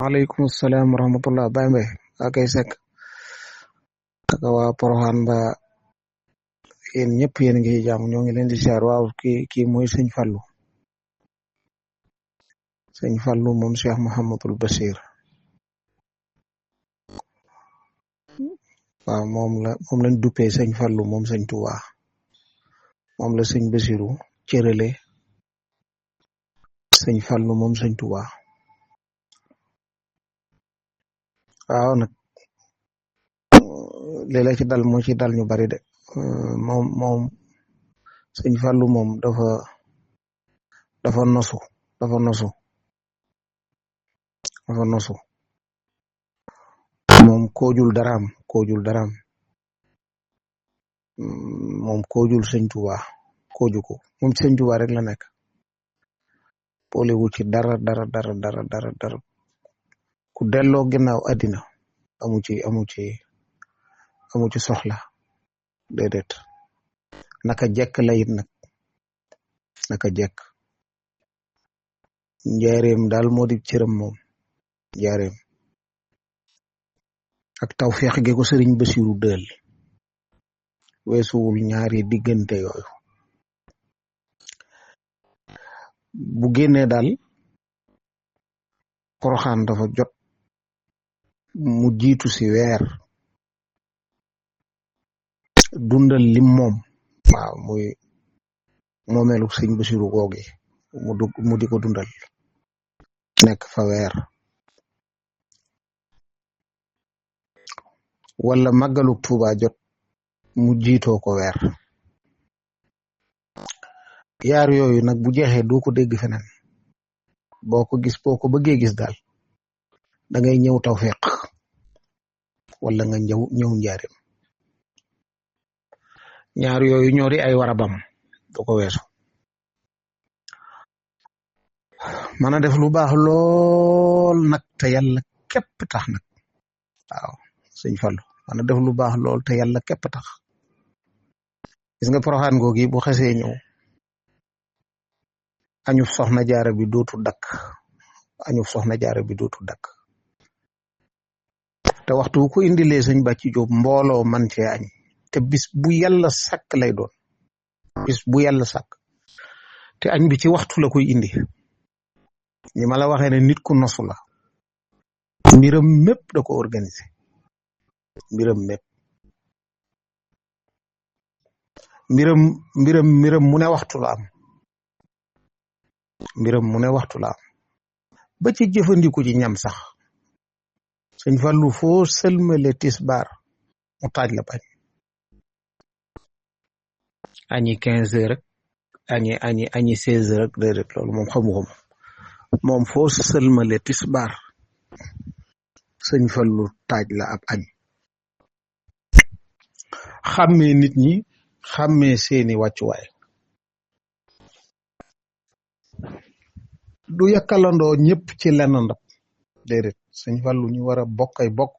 waaleykum salaam wa rahmatullah Baye Mbaye akay Seck ak waa Porokhane ba yéen ñëpp yéen ngi ci jàmm ñoo ngi leen di siyaar waaw kii mooy sëñ Fallou moom Cheikh Mouhamadul Bachir waaw moom lañ duppee sëñ Fallou moom sëñ Touba moom la sëñ Bachiru cërale sëñ Fallou moom sëñ Touba waaw nag léeg-léeg ci dal moo ci dal ñu bari de moom sëñ Fallou moom dafa nosu moom koojul daraam moom koojul sëñ Touba kooju ko moom ci sëñ Touba rek la nekk boolewu ci dara ku delloo ginnaaw àddina amu ci soxla déedéet naka jekk la it nag naka jekk njaareem daal moo di cëram moom njaareem ak tawfeex gi ko sëriñ Basiru dël weesuwul ñaari diggante yooyu bu génnee daal Porokhane dafa jot mu jiitu si weer dundal lim moom waaw muy moomeelu sëñ Basiru googi mu di ko dundal nekk fa weer wala màggaluk Tuuba jot mu jiitoo ko weer yaar yooyu nag bu jeexee doo ko dégg feneen boo ko bëggee gis daal da ngay ñëw Tawfeex wala nga ñëw njaareem ñaar yooyu ñoo di ay warabam du ko weesu mën a def lu baax lool nag te yàlla képp tax nag waaw sëñ Fallu mën a def lu baax lool te yàlla képp tax gis nga Porokhane googi bu xesee ñëw añu soxna jaara bi dootu dakk te waxtu ko indilee sëñ Bàcci Jóob mbooloo man cee añ te bis bu yàlla sàkk lay doon te añ bi ci waxtu la koy indi ñi ma la waxee ne nit ku nosu la mbiram mépp da ko organisé mbiram mu ne waxtu la am ba ci jëfandiku ci ñam sax sëñ Fallu foo sëlmale tisbaar mu taaj la bañ añi 15 heures rek añi 16 heures rek déedéet loolu moom xamu ko moom foo sëlmale tisbaar sëñ Fallu taaj la ab añ xàmmee nit ñi xàmmee seeni wàccuwaay du yàkkalandoo ñëpp ci lenn ndab déedéet sëñ Fallu ñu war a bokkay bokk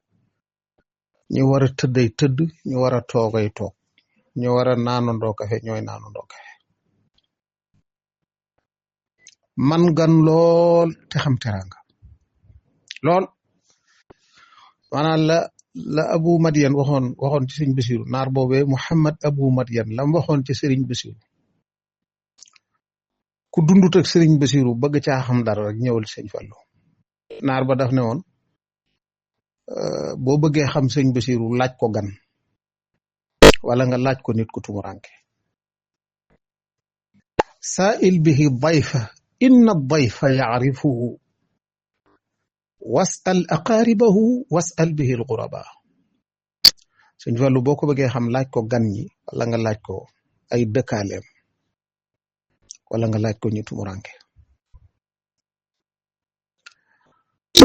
ñu war a tëdday tëdd ñu war a toogay toog ñu war a naanandoo kafe ñooy naanandoo kafe man gan lool te xam teranga lool maanaam la Abu Madian waxoon ci sëriñ Basiru naar boobee Muhammad Abu Madian lam waxoon ci sëriñ Basiru ku dundut ak sëriñ Basiru bëgg caa xam dara rek ñëwal sëñ Fallu naar ba daf ne woon boo bëggee xam sëñ Basiru laaj ko gan wala nga laaj ko nit ku tumuranke sa'il bihi dayfa inna dayfa ya'rifuhu was'al aqaribahu was'al bihi al-ghuraba sëñ Fallu boo ko bëggee xam laaj ko gan ñi wala nga laaj ko ay dëkkaaleem wala nga laaj ko ñu tumuranke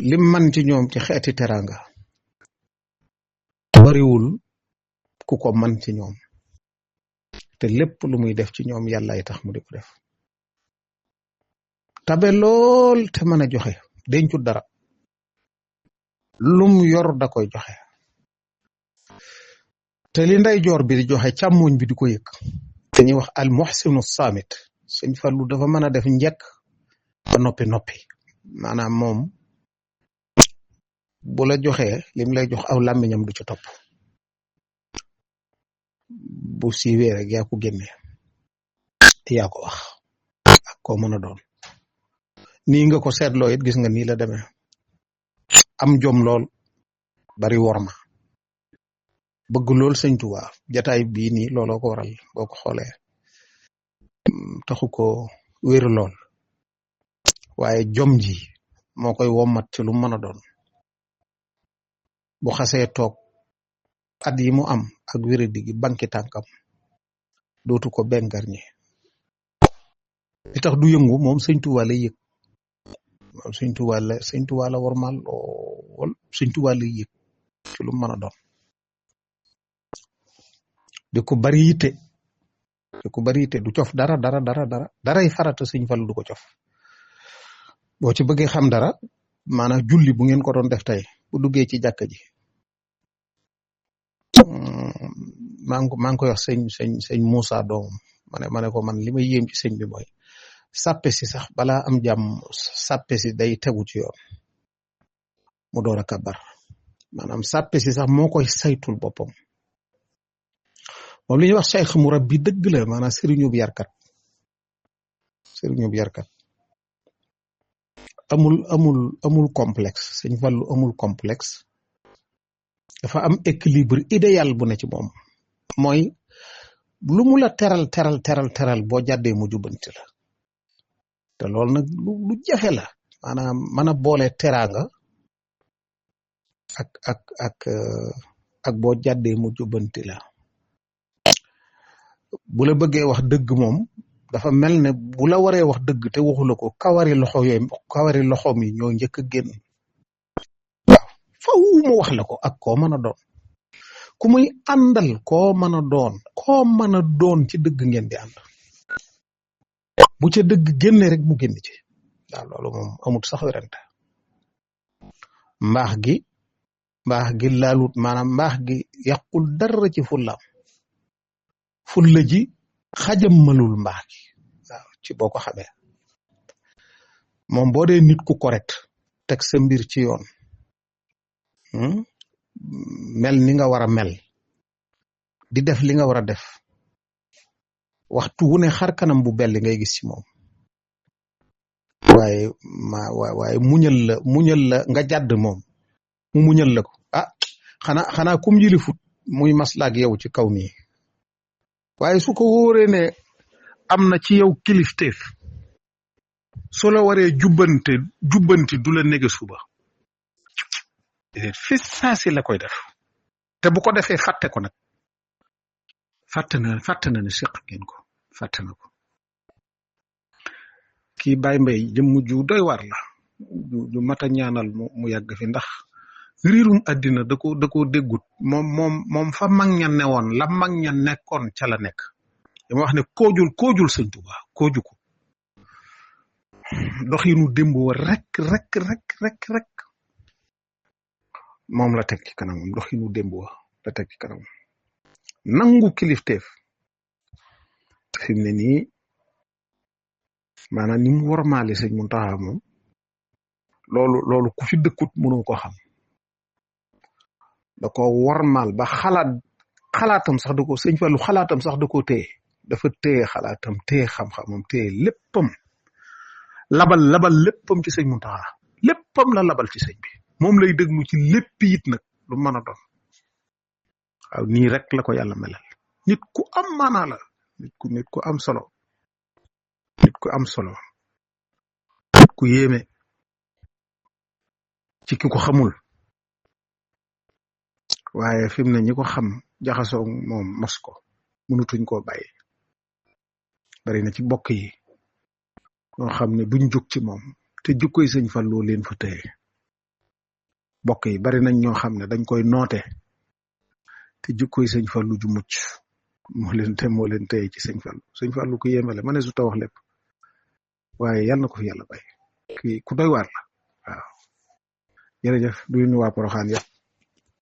lim man ci ñoom ci xeeti teranga bariwul ku ko man ci ñoom te lépp lu muy def ci ñoom yàllaay tax mu di ko def tabe lool te mën a joxe dencut dara lum yor da koy joxe te li nday joor bi di joxe càmmoñ bi di ko yëg te ñuy wax al muhsinu saamit sëñ Fallu dafa mën a def njëkk ba noppi maanaam moom bu la joxee lim lay jox aw làmmiñam du ci topp bu siiwee rek yaa ko génne yaa ko wax ak koo mën a doon nii nga ko seetloo it gis nga nii la demee am jom lool bari worma bëgg lool sëñ Tuubaa jataay bii nii looloo ko waral boo ko xoolee taxu ko wéeru lool waaye jom ji moo koy wommat ci lu mën a doon bu xasee toog at yi mu am ak wéradi gi banki tànkam dootu ko bengar ñi li tax du yëngu moom sëñ Tuubaa lay yëg moom sëñ Tuubaa la wormal lool sëñ Tuubaa lay yëg ci lu mën a doon di ko bari yitte du cof daray farata sëñ Fallu du ko cof boo ci bëggee xam dara maanaam julli bu ngeen ko doon def tey bu duggee ci jàkka ji maa ngi koy wax sëñ Moussa doom ma ne ko man li may yéem ci sëñ bi mooy sàppe si sax balaa am jàmm sàppe si day tegu ci yoon mu door a kabar maanaam sàppe si sax moo koy saytul boppam moom li ñuy wax cheikh murabbi dëgg la maanaam sëriñub yarkat amul complexe sëñ Fallu amul complexe dafa am équilibre idéal bu ne ci moom mooy lu mu la teral boo jàddee mu jubbanti la te loolu nag lu jafe la maanaam mën a boole teraanga ak boo jàddee mu jubbanti la bu la bëggee wax dëgg moom dafa mel ne bu la waree wax dëgg te waxu la ko kawari loxoom yi ñoo njëkk a génn waaw faw mu wax la ko ak koo mën a doon ku muy àndal koo mën a doon ci dëgg ngeen di ànd bu ca dëgg génne rek mu génn ci waaw loolu moom amut sax werante mbaax gi laalut maanaam mbaax gi yàqul dara ci fullaam fulla ji xajammalul mbaax gi waaw ci boo ko xamee moom boo dee nit ku correct teg sa mbir ci yoon mel ni nga war a mel di def li nga war a def waxtu wu ne xar kanam bu belli ngay gis ci moom waaye muñal la nga jàdd moom mu muñal la ko xanaa kum yilifut muy maslaak yow ci kaw nii waaye su ko wóoree ne am na ci yow kilifteef su la waree jubbanti du la nege suba fi saasi la koy def te bu ko defee fàtte ko nag fàtte na ne seq ngeen ko fàtte na ko kii Baye Mbaye jëmm ju doy war la ju mata ñaanal mu yàgg fi ndax riirum àddina da ko déggut moom fa mag ña newoon la mag ña nekkoon ca la nekk dama wax ne koojul sëñ Tuubaa kooju ko doxinu démb wa rek moom la teg ci kanam doxinu démb wa la teg ci kanam nangu kilifteef fi mu ne nii maanaam ni mu wormaale sëñ Muntaxa moom loolu ku fi dëkkut mënoo ko xam da ko wormaal ba xalaatam sax da ko sëñ Fallu xalaatam sax da ko téye dafa téye xalaatam téye xam-xamam téye léppam labal léppam ci sëñ Muntaxa léppam la labal ci sëñ bi moom lay déglu ci lépp it nag lu mën a doon waaw nii rek la ko yàlla melal nit ku am maanaa la nit ku am solo nit ku yéeme ci ki ko xamul waaye fi mu ne ñi ko xam jaxasoo moom mos ko mënutuñ koo bàyyi bari na ci bokk yi ñoo xam ne duñ jóg ci moom te jukkoy sëñ Fallu leen fa téye bokk yi bari nañ ñoo xam ne dañ koy noote te jukkoy sëñ Fallu ju mucc moo leen téye ci sëñ Fallu ku yéemale ma ne su ta wax lépp waaye yal na ko fi yàlla bay kii ku doy waar la waaw jërëjëf du ñu waa Poroxaan yëpp